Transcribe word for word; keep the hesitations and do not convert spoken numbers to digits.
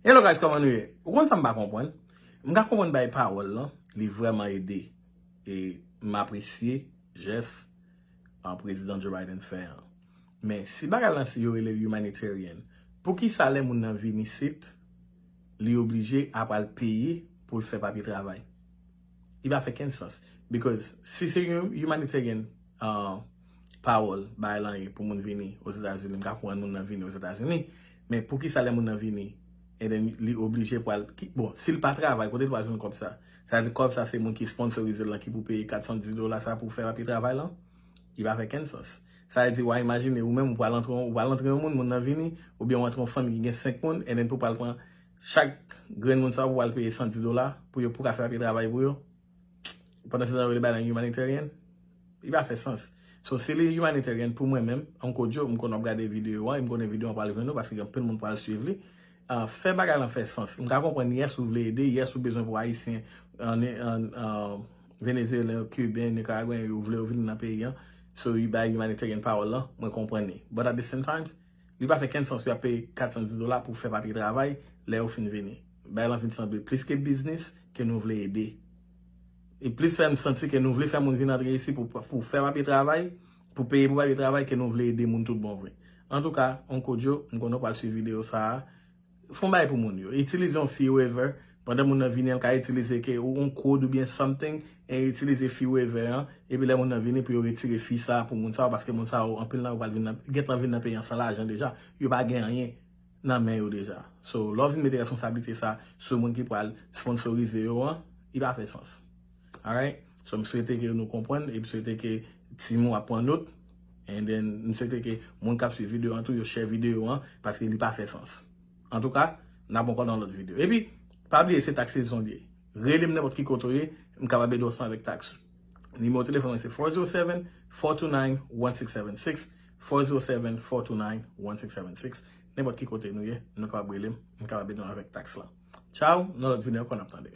Hello guys, kòman nou ye? Ou konn sa m pa konprann? M ka konprann bay pawòl lan, li vrèman ede. E m apresye jès an prezidan Joe Biden fè an. Men si bagay lan si yo rele humanitarian, poukisa lè moun nan vin isit, li oblije ap al peye pou l fè papye travay? Li pa fè kenn sans. Because si se yon humanitarian uh, pawòl, bay lan ye pou moun vini Ozetazini, m ka konprann moun nan vini Ozetazini, men poukisa lè moun nan vini, and then li oblije pral, ki, bon, si l pa travay, kote l pral jwenn kòb sa? Sa vle di kòb sa se moun ki sponsorize l lan ki pou peye kat san dis dola sa pou fè papye travay lan? Li pa fè kenn sans. Sa vle di, w a imajine, ou menm, ou pral antre, ou pral antre yon moun, moun nan vini, oubyen w antre yon fanmi ki gen senk moun, and then pou pral pran chak grenn moun sa, ou pral peye san dis dola pou yo, pou ka fè papye travay pou yo. Pandan se tan yo rele bagay lan humanitarian, li pa fè sans. So, si li humanitarian, pou mwen menm, Uncle Joe, m konnen w ap gade videyo an, e m konnen videyo an pral jwenn ou, paske gen anpil moun pral swiv li. Uh, fè bagay lan fè sans. M ka konprann, yes, ou vle ede, yes, ou bezwen pou Ayisyen, an, an, an, Venezuelan, Kiben, Nikaragwen, yo vle yo vin nan peyi an. So, li bay humanitarian pawòl lan, mwen konprann li. But at the same time, li pa fè kenn sans pou y ap peye kat san dis dola pou fè papye travay lè yo fin vini. Bagay lan vin sanble plis ke biznis ke nou vle ede. E plis fè m santi ke nou vle fè moun vin antre isi pou, pou fè papye travay, pou peye pou papye travay ke nou vle ede moun tout bon vre. Antouka, Uncle Joe, m konnen w pral swiv videyo sa a. Fè yon bagay pou moun yo. Itilize yon fee waiver. Pandan moun nan vini an, l ka itilize ke yon code oubyen something, e itilize fee waiver an, epi lè moun nan vini pou yo retire fee sa a pou moun sa yo, paske moun sa yo, anpil nan yo pral vin nan, gentan vin nan peyi an san lajan deja. Yo pa gen anyen nan men yo deja. So, lè w vin mete responsablite sa sou moun ki pral sponsorize yo an, li pa fè sans. Alright? So, m swete ke nou konprann, e m swete ke timoun ap pran not, and then, m swete ke moun k ap swiv videyo an tou, yo share videyo an, paske li pa fè sans. Antouka, n ap ankò nan lòt videyo. Epi, pa bliye, se taks sezon li ye. Rele m nenpòt ki kote w ye, m kapab ede w ansanm avèk taks. Nimewo telefòn mwen se four zero seven, four two nine, one six seven six, four zero seven, four two nine, one six seven six. Nenpòt ki kote nou ye, nou kapab rele m, m kapab ede w avèk taks lan. Tchaw, nan lòt videyo ankò n ap tande.